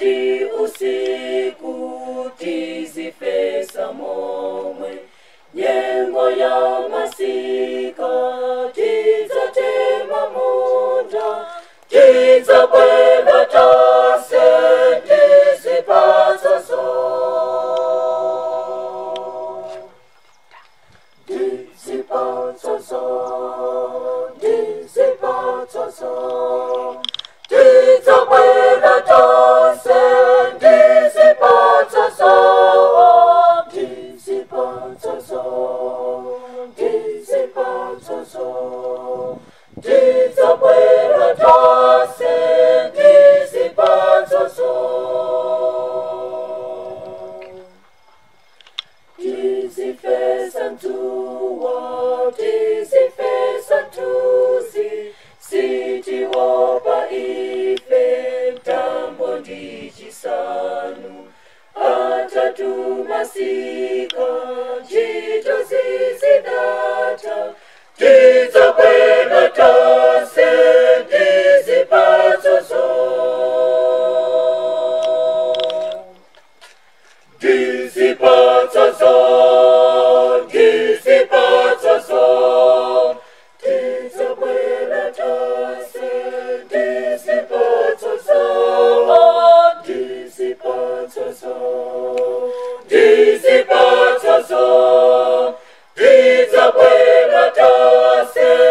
Ndi usiku tizifesa momwe, nyengo ya masika tidzatema munda, tidzabwela tonse ndizipatso zo, ndizipatso zo, ndizipatso zo, tidzabwela tonse ndizipatso zo, ndizipatso zo, ndizipatso zo, tidzabwela tonse ndizipatso zo. Tizifesa ntuwa, tizifesa ntuzi, sitiopa ife mtambo ndichisanu, atatu masika ntchito zizidata, tidzabwela tonse ndizipatso zo, ndizipatso zo, ndizipatso zo, tidzabwela tonse ndizipatso zo, ndizipatso zo, ndizipatso zo, tidzabwela tonse.